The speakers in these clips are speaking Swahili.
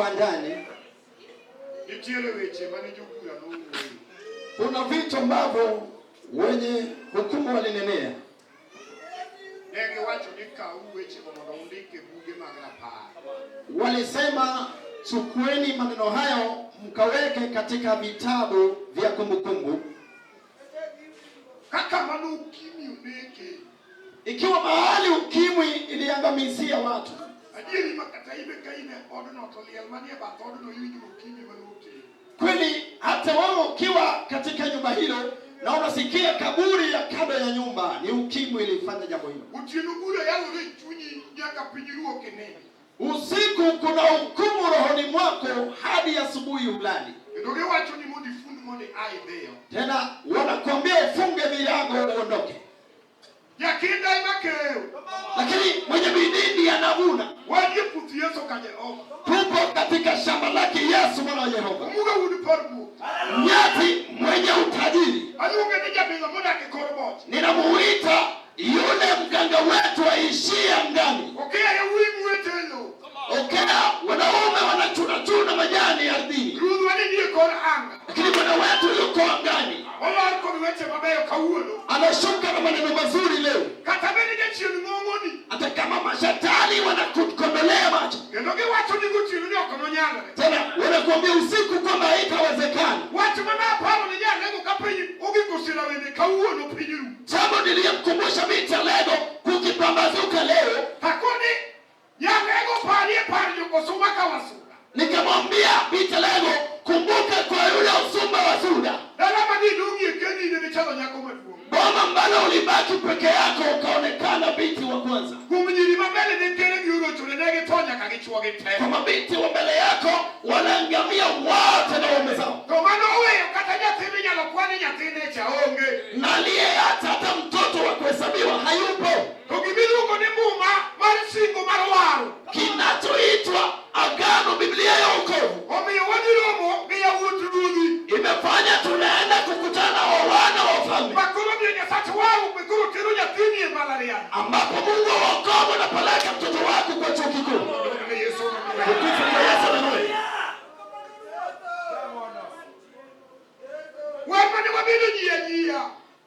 Wa ndani. Nitiere weche mane jobura nowuoyo. Kuna vitu ambavyo wenye hukumu walinenea. Ne giwacho ni kaw wechego mondo undik e buge mag rapar. Walisema, chukueni maneno hayo mkaweke katika vitabu vya kumbukumbu. Kaka mane ukimwi oneke. Ikiwa mahali ukimwi iliangamizia watu. Adieri ma kata ibe ka in e odno to liel manie bath odno iwinjo ukimwi mane oter. Kweli hata wewe ukiwa katika nyumba hilo na unasikia kaburi ya kando ya nyumba, ni ukimwi ilifanya jambo hilo. Otieno bura yalore e chunyi nyaka piny ruo kinindi. Usiku kuna hukumu rohoni mwako hadi asubuhi ulali. Kendo giwacho ni mondo ifund mondo ia idhiyo. Tena wanakuambia ufunge virago uondoke. Jakinda ema keyo. Lakini mwenye bidii ndiye anavuna. Wanie puoth Yesu ka Jehova. Tupo katika shamba lake Yesu mwana wa Yehova. Omuga wuod par guok. Nyati mwenye utajiri. Aluonge ni jabidho modak e kor boche. Ninamuita yule mganga wetu aishie angani. Okia yawuoyi mwete e lowo. Okea, wanaume wanachunachuna majani ardhini, Ruodhwa ni nie kor anga. Lakini Bwana wetu yuko angani. Olor kod weche mabeyo kawuono. Anashuka na maneno mazuri leo. Kata bed ni jachien ng'ong'oni. Hata kama mashetani wanakukondolea macho. Kendo giwacho ni gotieno ni ok nonyalre. Tena wanakuambia usiku kwamba haitawezekana. Wach mane aparo ni jalego ka piny ogik osira wende kawuono piny ru. Jambo niliyemkumbusha binti Alego kukipambazuka leo. Takoni nyalego parie par jokosuma ka wasuda. Nikamwambia binti Alego, kumbuka kwa yule usumba wa Suda. Dala mane idong'ie kendi in ema ichalo nyako maduong'. Boma ambalo ulibaki peke yako ukaonekana binti wa kwanza. Kuom nyiri ma mbele ne kere gi orochone ne githo nyaka gichuo gi te. Kwa mabinti wa mbele yako wanaangamia wote na waume zao. To mano oweyo kata nyathi minyalo kwan ni nyathine cha onge. Na aliyeacha hata mtoto wa kuhesabiwa hayupo. To gimiluongo ni muma mar singo mar waro. Kinachoitwa agano, Biblia ya wokovu. Omiyo wadhi romo gi yawuot ruodhi. Imefanya tunaenda kukutana wa wana wa ufalme. Makoro miyo Nyasach warruok be koro tero nyathini e mbalariany. Ambapo Mungu wa wokovu anapeleka mtoto wako kwa chuo kikuu. Yesu. Tukufu kwa Yesu, haleluya. Wan mane wabedo ji ajia.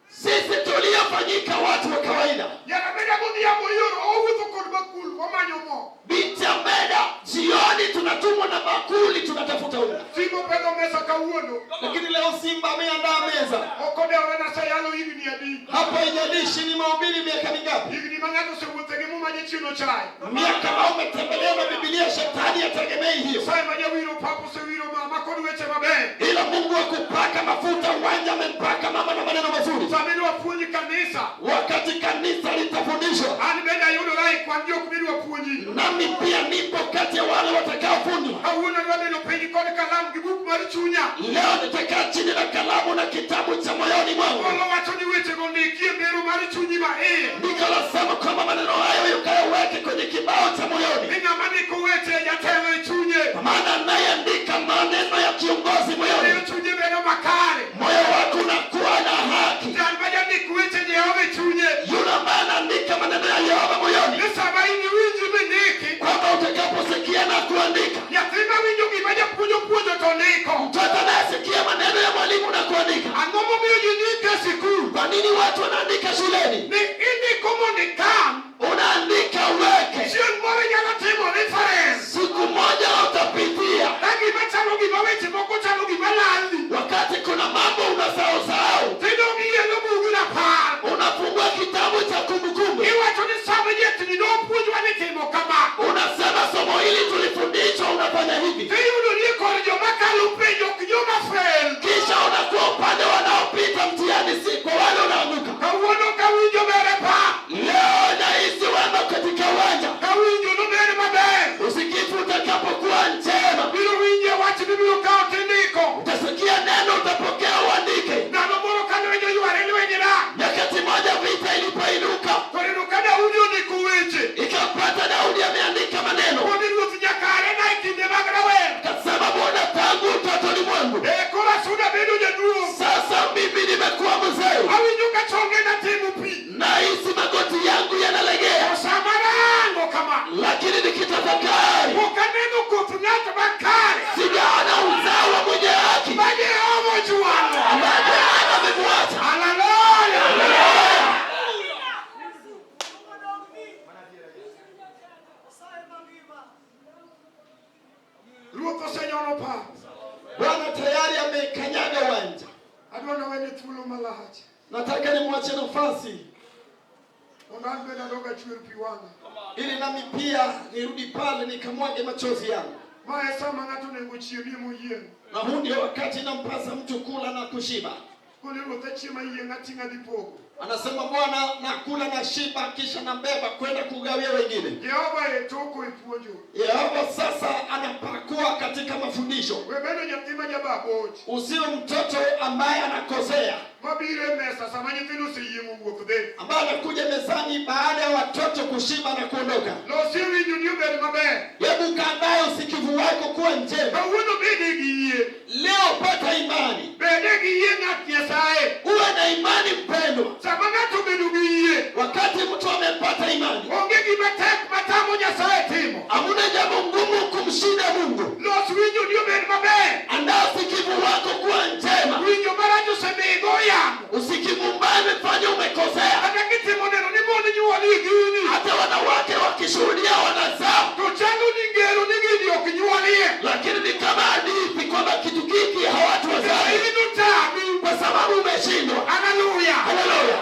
Sisi tuliofanyika watu wa kawaida. Nyaka godhiambo yoro owuotho kod bakul omanyo mo. Binti Ameda, jioni tunatumwa na bakuli tunatafuta unga. Simba opedho mesa kawuono. Lakini leo Simba ameandaa meza. Ok odewore naseyalo higni adi. Hapo haijalishi ni mahubiri miaka mingapi. Higni ma ng'ato osewuothe gi muma jachien ochayo. Miaka ambayo umetembelea na Biblia, shetani hategemei hiyo. Nyasaye ma jawiro pap osewiro mama kod weche maber. Ila Mungu akupaka mafuta uwanja amempaka mama na maneno mazuri. Sama idwa puonj kanisa. Wakati kanisa litafundishwa. An bende ayudora e kwan jok midwa puonji. Nami pia nipo kati ya wale watakaofundwa. Kawuono adwa bedo piny kod kalam gi buk mar chunya. Leo nitakaa chini na kalamu na kitabu cha moyoni mwangu. Paulo wacho ni wechego ndikie mbero mar chunyi ma iye. Ndiko lasema kwamba maneno hayo ukayaweke kwenye kibao cha moyoni. Ni ng'ama ndiko weche jatelo e chunye. Kwa maana anayeandika maneno ya kiongozi moyoni. Miyo chunye bedo makare. Moyo wako unakuwa na haki. Jal ma jandik weche Jehova e chunye. Yule ambaye anaandika maneno ya Yehova moyoni. Ni sama in iwinji mindiki. Kwamba utakaposikia na kuandika. Nyathi ma winjo gima japuonj opuonjo to ndiko. Mtoto anayesikia maneno ya mwalimu na kuandika. Ang'o momiyo ji ndiko e sikul? Kwa nini watu wanaandika shuleni? Ni indiko mondo ikan. Unaandika uweke. Chieng' moro inyalo timo reference. Siku moja utapitia. Ka gima chalo gima weche moko chalo gima lalni. Wakati kuna mambo unasahau sahau. Tidong' ielo bug rapar. Unafungua kitabu cha kumbukumbu. Iwacho ni subject ni nopuonjwa ni timo kama. Unasema somo hili tulifundishwa, unafanya hivi. Tiyudo ni e kor joma kalo penj ok joma fail. Kisha unakuwa upande wanaopita mtihani, si kwa wale unaanguka. Kawuono kawinjo ber e pap. Leo nahisi wema katika uwanja. Kawinjo nober maber. Usikivu utakapokuwa njema. Biro winjo wach mibiro kawo tindiko. Utasikia neno, utapokea uandike. Ndalo moro ka lweny oyware lweny rach. Nyakati moja vita ilipoinuka. To ineno ka Daudi ondiko weche. Ikampata Daudi ameandika maneno. Koni ruoth nyaka are na e kinde mag rawera. Akasema Bwana, tangu utotoni mwangu. E koro asuda bedo jaduong'. Sasa mimi nimekuwa mzee. Awinjo ka chonge na timo pi. Nahisi magoti yangu yanalegea. To sama arango kama. Lakini nikitafakari. Pok aneno koth ng'at makare. Osenono pap. Bwana tayari amekanyaga uwanja. Adwa nawene thuolo malach. Nataka nimwache nafasi Mondo an bende adog achwer pi wang'a. Ili nami pia nirudi pale nikamwage machozi yangu. Ma e sama ng'ato onego chiemie moyieng'. Na huu ndio wakati inampasa mtu kula na kushiba. Koni Ruoth achiemo ayieng' ating'o adhi pogo. Anasema Bwana, nakula na shiba, kisha nabeba kwenda kugawia wengine. Jehova e toko e puonjo. Yehova sasa anapakua katika mafundisho. We bedo nyathi ma jababoch. Usiwe mtoto ambaye anakosea, Mabiro e mesa sama nyithindo oseyieng' owuok dhi. Ambaye anakuja mezani baada ya watoto kushiba na kuondoka. Losi winjoni obed maber. Hebu kaandae usikivu wako kuwa njema. Kawuono bede gi yie. Leo pata imani. Bede gi yie ng'at Nyasaye. Uwe na imani, mpendwa. Sama ng'ato obedo gi yie. Wakati mtu amepata imani, Onge gima tek matamo Nyasaye timo. Hamuna jambo ngumu kumshinda Mungu. Los winjoni obed maber. Andaa usikivu wako kuwa njema. Winjo marach osemiyo igo yamo. Usikivu mbaya imefanya umekosea. Kata kitimo neno ni mon nyuoli gini. Hata wanawake wakishuhudia wanazaa. To chalo ni ngero ni gini ok nyuolie. Lakini ni kama hadithi kwamba kitu kiki hawatu wazai. In otami. Kwa sababu umeshindwa. Haleluya. Haleluya.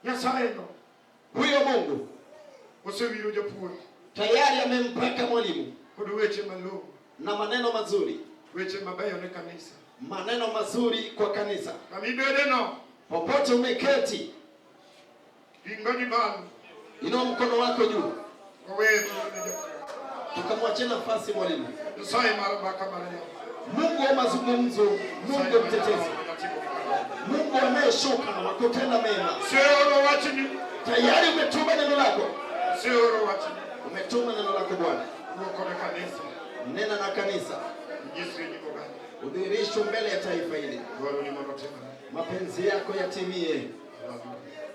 Nyasaye no. Huyo Mungu Osewiro japuonj. Tayari amempaka mwalimu Kod weche malong'o. Na maneno mazuri. Weche mabeyo ne kanisa. Maneno mazuri kwa kanisa. Kama ibede no. Popote umeketi, Ting'o malo. Inua mkono wako juu. Wawe thuolo ne japuonj. Tukamwachia nafasi mwalimu. Nyasaye mar mbaka mar yamo. Mungu wa mazungumzo, Mungu wa mtetezi, Mungu anayeshuka wa kutenda mema. Oseoro wachni. Tayari umetuma neno lako. Oseoro wachni. Umetuma neno lako Bwana. Wuo kod kanisa. Nena na kanisa. Inyisri nyim oganda. Udhihirishwe mbele ya taifa hili. Dwaroni mondo otimre. Mapenzi yako yatimie. Hallelujah.